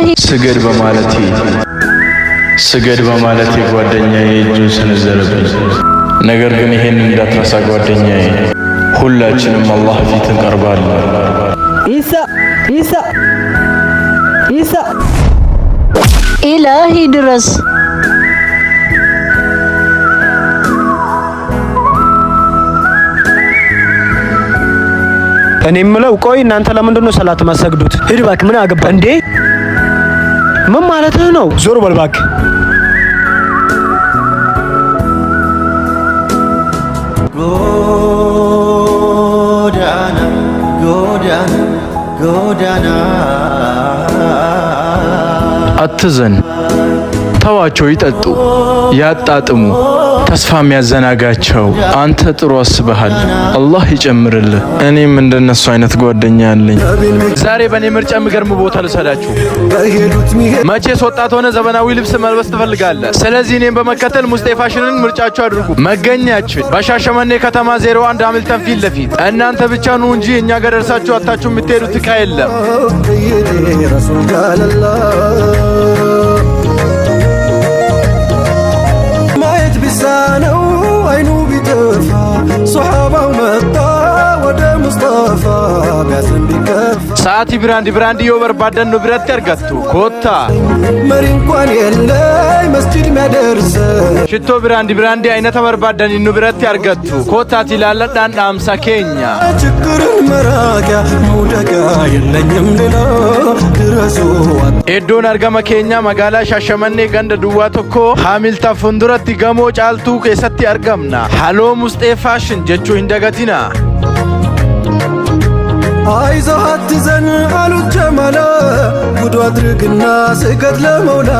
ኢላሂ ስገድ በማለቴ፣ ስገድ በማለቴ ጓደኛዬ እጁን ሰነዘረብኝ። ነገር ግን ይሄን እንዳትረሳ ጓደኛዬ፣ ሁላችንም አላህ ፊት እንቀርባለን። ኢሳ፣ ኢሳ፣ ኢሳ። ኢላሂ ድረስ። እኔ የምለው ቆይ እናንተ ለምንድን ነው ሰላት የማትሰግዱት? ሂድ እባክህ፣ ምን አገባ እንዴ? ምን ማለትህ ነው? ዞር በል እባክህ። ጎዳና ጎዳና ጎዳና። አትዘን፣ ተዋቸው፣ ይጠጡ፣ ያጣጥሙ፣ ተስፋ የሚያዘናጋቸው። አንተ ጥሩ አስበሃል፣ አላህ ይጨምርልህ። እኔም እንደነሱ አይነት ጓደኛ አለኝ። ዛሬ በእኔ ምርጫ የሚገርም ቦታ ልሰዳችሁ። መቼስ ወጣት ሆነ ዘመናዊ ልብስ መልበስ ትፈልጋለህ። ስለዚህ እኔም በመከተል ሙስጤ ፋሽንን ምርጫችሁ አድርጉ። መገኛችን በሻሸመኔ ከተማ 01 ሃሚልተን ፊት ለፊት። እናንተ ብቻ ኑ እንጂ እኛ ጋር ደርሳችሁ አታችሁ የምትሄዱት ዕቃ የለም። ማየት ቢሳነው አይኑ ቢጠፋ ሶሓባው መጣ ወደ ሙስጠፋ ቢያዝን ቢከፋ። Sa'aatii brand brand yoo barbaaddan nu biratti argattu. Koottaa. መሪ እንኳን የለኝ መስጂድ ሚያደርሰ። Shittoo brand brand aynata barbaaddan nu biratti argattu. Koottaatii ilaalladhaan dhaamsa keenya. ችግርን መራቂያ መውደቂያ የለኝም ሌላ ድረሱ። Iddoon argama keenyaa magaalaa Shaashamannee ganda 01 Haamiltan fuulduratti gamoo caaltuu keessatti argamna. Haloo Musxee Fashion jechuu hin dagatinaa. አይዞህ አትዘን አሉት ጀማላ ውዱ አድርግና ስገድ ለመውላ።